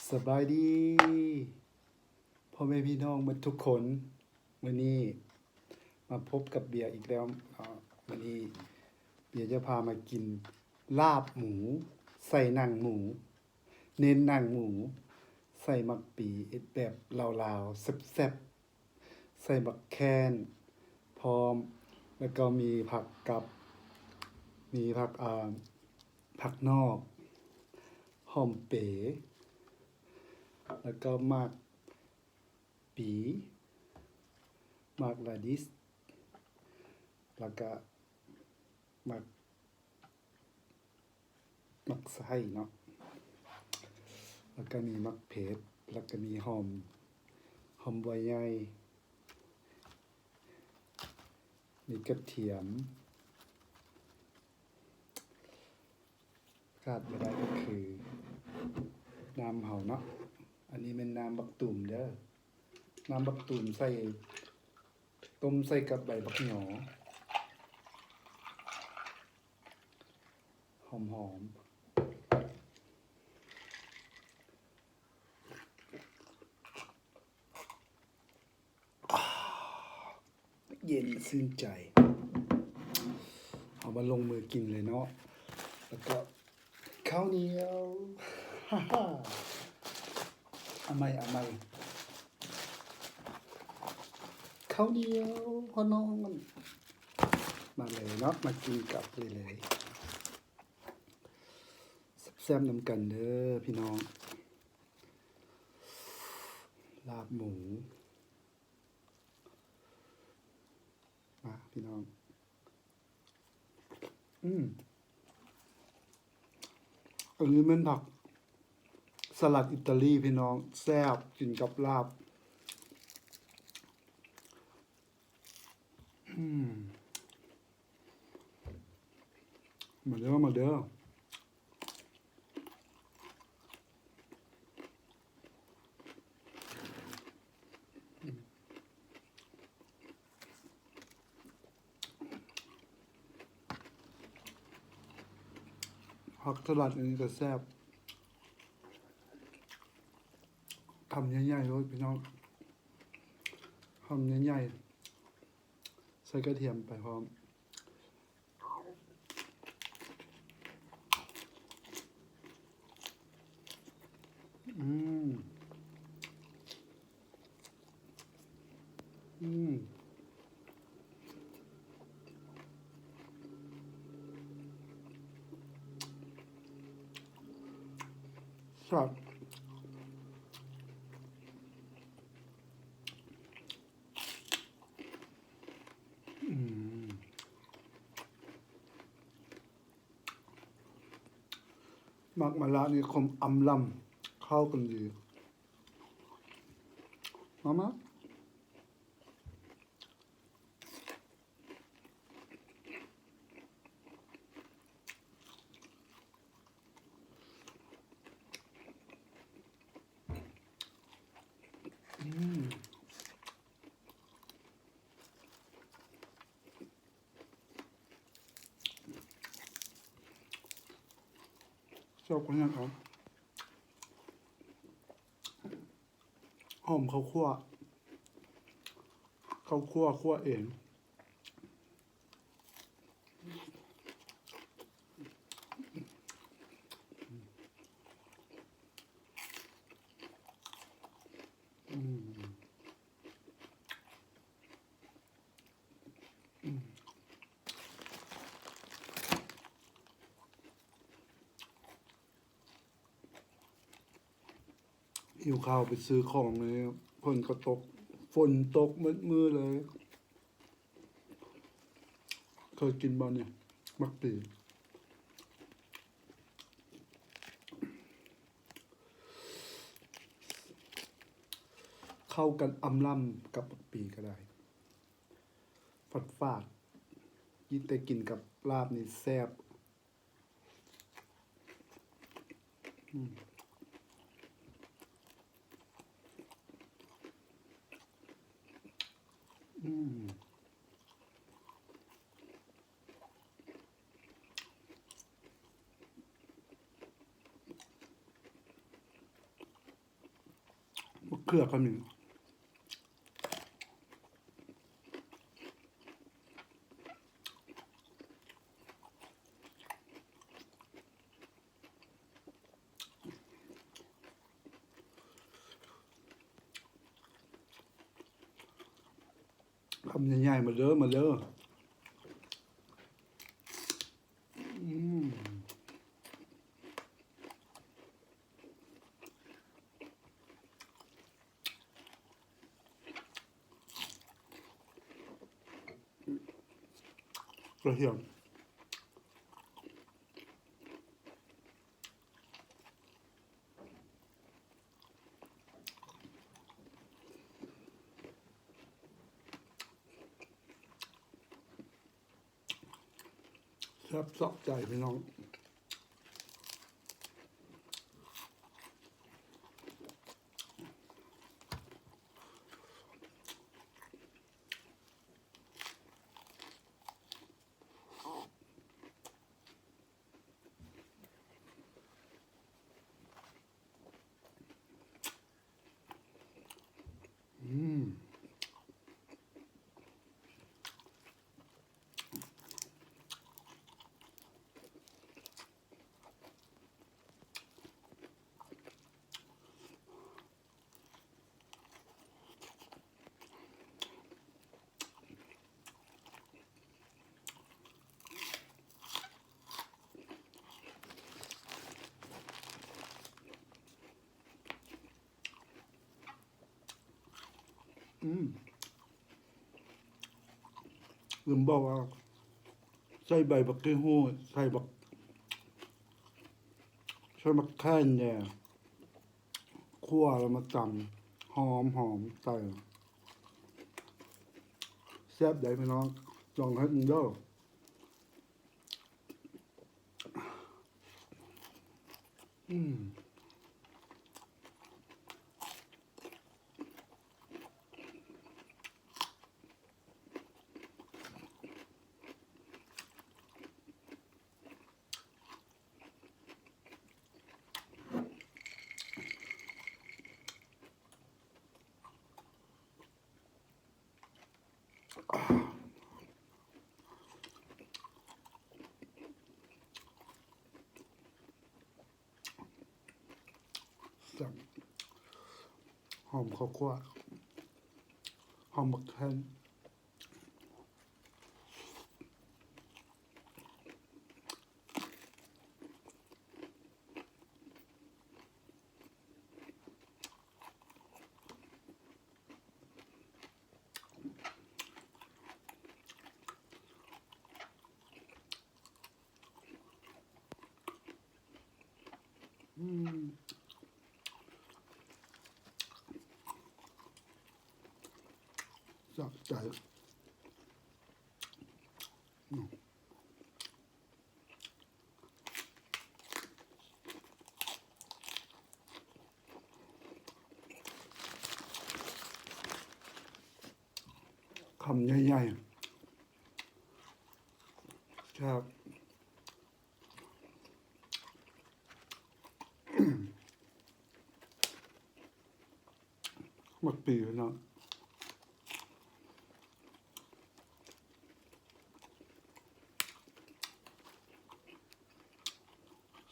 ສະບາຍດີພໍ່ແມ່ພີ່ນ້ອງໝົດທຸກຄົນ, ມື້ນີ້ມາພົບກັບເບຍອີກແລ້ວເນາະ. ມື້ນີ້ເບຍຈະພາມາກິນລາບໝູ ໃສ່ໜັງໝູ, ເນັ້ນໜັງໝູ ໃສ່ໝາກປີ, ເຮັດແບບລາວໆ ແຊບໆ. ໃສ່ໝາກແຂ້ນພ້ອມ ແລ້ວກໍມີຜັກກັບ ມີຜັກ ອ່າ ຜັກນອກ, ຫອມເປ, ແລ້ວກໍໝາກປີ, ໝາກລາດິສ, ແລ້ວກໍໝາກ ໝາກໄຊເນາະ, ແລ້ວກໍມີໝາກເຜັດ, ແລ້ວກໍມີຫອມ ຫອມບົວໃຫຍ່, ມີກະທຽມ, ຂາດບໍ່ໄດ້ກໍຄືນ້ຳເຮົາເນາະ. ອັນນີ້ແມ່ນນ້ຳບັກຕູມເດີ້, ນ້ຳບັກຕູມໃສ່ ຕົ້ມໃສ່ກັບໃບບັກຫຍໍ ຫອມໆ ເຢັນຊື່ນໃຈ. ເຮົາມາລົງມືກິນເລີຍເນາະ, ແລ້ວກໍ ເຂົ້າໜຽວ ເອົາໃໝ່ ເອົາໃໝ່ ເຂົ້າໜຽວຮ້ອນໆ. ມາເລີຍເນາະ, ມາກິນກັບເລີຍ ແຊບໆນຳກັນເດີ້ພີ່ນ້ອງ. ລາບໝູ ມາພີ່ນ້ອງ. ອືມ ອັນນີ້ແມ່ນຜັກສະລັດອິຕາລີພີ່ນ້ອງ, ແຊບ ກິນກັບລາບ. ອືມ ມາເດີ້ ມາເດີ້. ຜັກສະຫຼັດອັນນີ້ກໍແຊບ, ຄຳໃຫຍ່ໆໂລດພີ່ນ້ອງ, ຄຳໃຫຍ່ໆ ໃສ່ກະທຽມໄປພ້ອມ. ອືມ ອືມ ແຊບ. ອືມ ໝາກມະລະນີ້ຂົມອຳລຳ ເຂົ້າກັນດີ ມາ ມາ. ອືມ ຊອບຂະໜາດເອົາ ຫອມເຂົ້າຂົ້ວ ເຂົ້າຂົ້ວ ຂົ້ວເອງ. ອືມ ອືມ ຫິວເຂົ້າ ໄປຊື້ຂອງນີ້ ຝົນກໍຕົກ ຝົນຕົກໝົດມື້ເລີຍ. ເຄີຍກິນບໍ່ນີ້ ໝາກປີ? ເຂົ້າກັນອຳລຳກັບໝາກປີກໍໄດ້ ຝາດໆ ຍິ່ງແຕ່ກິນກັບລາບນີ້ແຊບ. ອືມ ອືມ. ເຄືອຂະມິ້ນ. ຄຳໃຫຍ່ໆ ມາເດີ ມາເດີ. ອືມ ກະທຽມ. ແຊບສະໃຈພີ່ນ້ອງ. ອືມ ອືມ ລືມບອກວ່າ ໃສ່ໃບບັກຂີ້ຫູດ ໃສ່ບັກ ໃສ່ໝາກແຂ່ນແດ່ ຂົ້ວແລ້ວມາຕຳ ຫອມໆ ໃສ່ ແຊບໃດ໋ພີ່ນ້ອງ ລອງເຮັດເບິ່ງເດີ. ອືມ ແຊບ ຫອມເຂົ້າຂົ້ວ ຫອມບັກແຂ້ນ. ອືມ ສະໃຈ ອືມ. ຄຳໃຫຍ່ໆ ແຊບ ໝາກປີເນາະ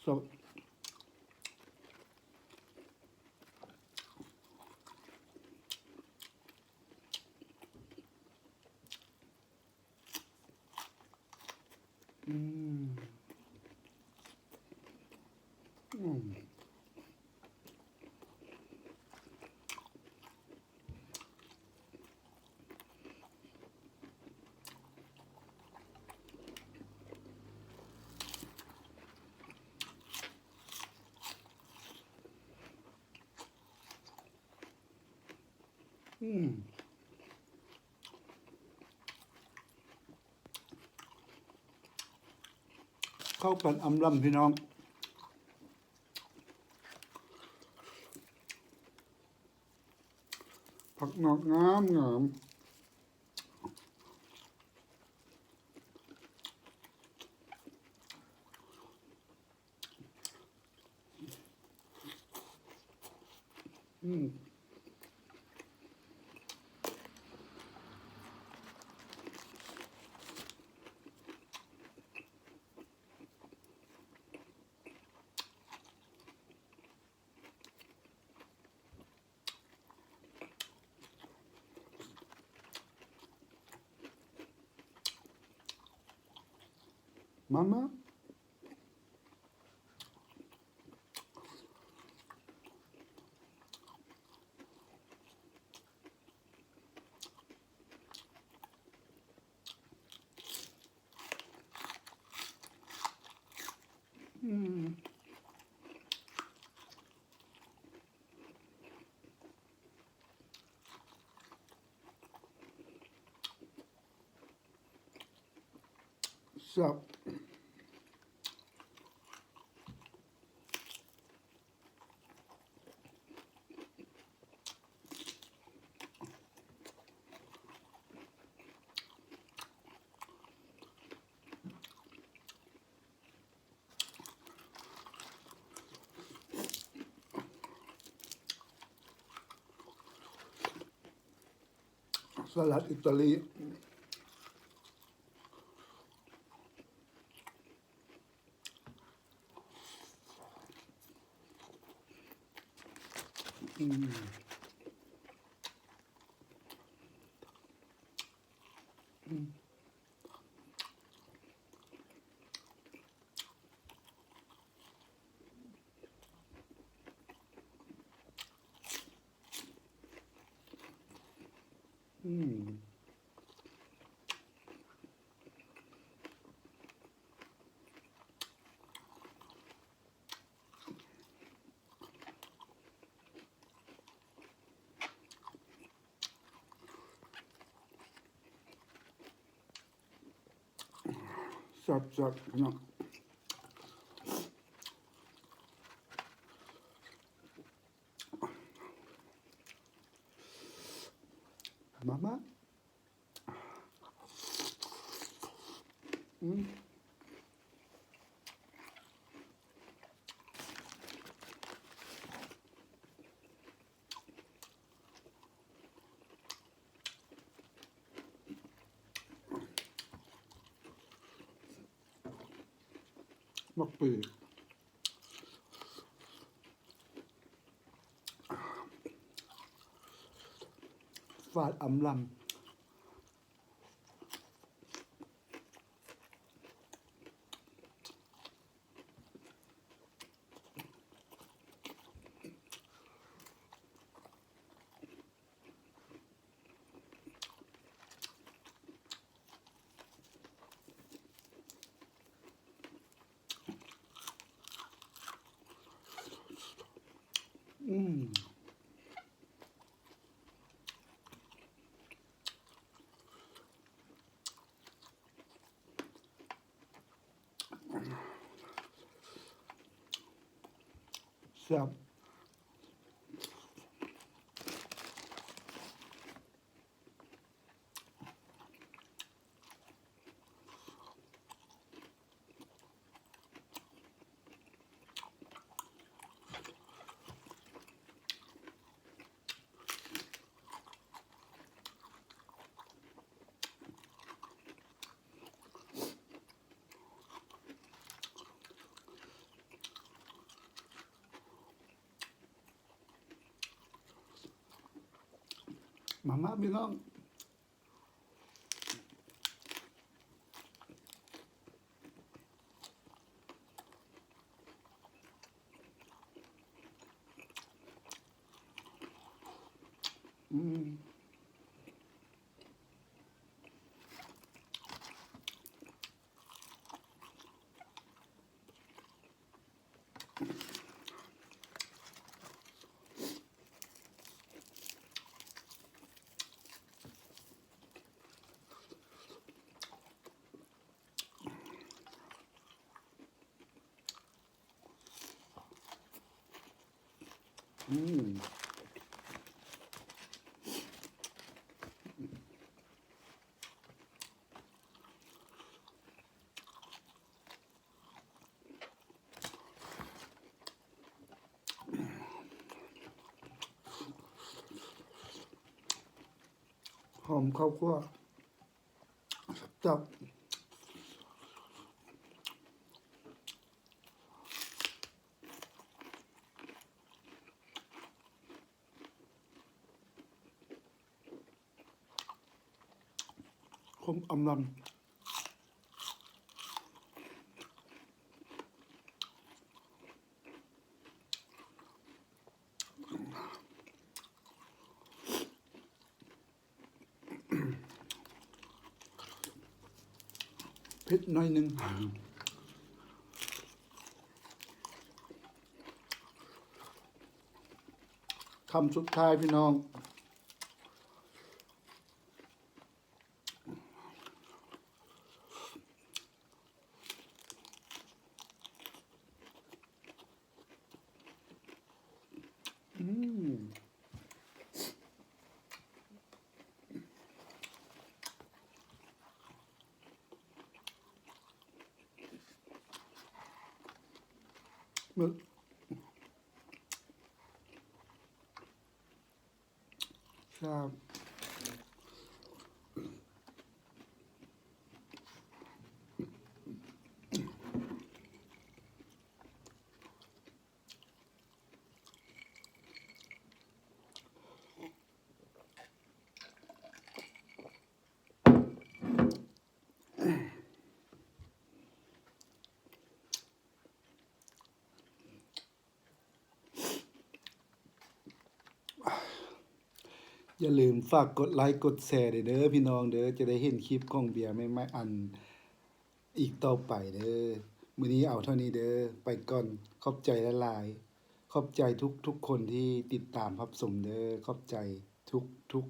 ສົດ ອືມ ອືມ. ອືມ ເຂົ້າກັນອຳລຳພີ່ນ້ອງ ຜັກນອກງາມໆ. ອືມ ມາມາ ອືມ ແຊບ. ສະຫຼັດອິຕາລີ ອືມ ອືມ. ອືມ ແຊບໆ ພີ່ນ້ອງ ມາໆ ອືມ. ໝາກປີ ຟາດອຳລຳ. ອືມ. ແຊບ. ມາໆ ພີ່ນ້ອງ. ອືມ. ອືມ. ຫອມເຂົ້າຂົ້ວ ແຊບ. ຄົມອຳລຳ. ເຜັດໜ້ອຍໜຶ່ງ. ຄຳສຸດທ້າຍພີ່ນ້ອງ. ອືມ ແຊບ. ຢ່າລືມຝາກກົດໄລກົດແຊເດີພີ່ນ້ອງເດີ ຈະໄດ້ເຫັນຄລິບຂອງເບຍໃໝ່ໆ ອັນ ອີກຕໍ່ໄປເດີ. ມື້ນີ້ເອົາເທົ່ານີ້ເດີ ໄປກ່ອນ. ຂອບໃຈຫຼາຍໆ ຂອບໃຈທຸກໆຄົນທີ່ຕິດຕາມຮັບຊົມເດີ. ຂອບໃຈທຸກ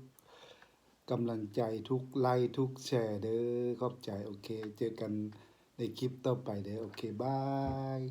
ໆກຳລັງໃຈ ທຸກໄລ ທຸກແຊເດີ. ຂອບໃຈ. ໂອເຄ ເຈີກັນໃນຄລິບຕໍ່ໄປເດີ. ໂອເຄ ບາຍ.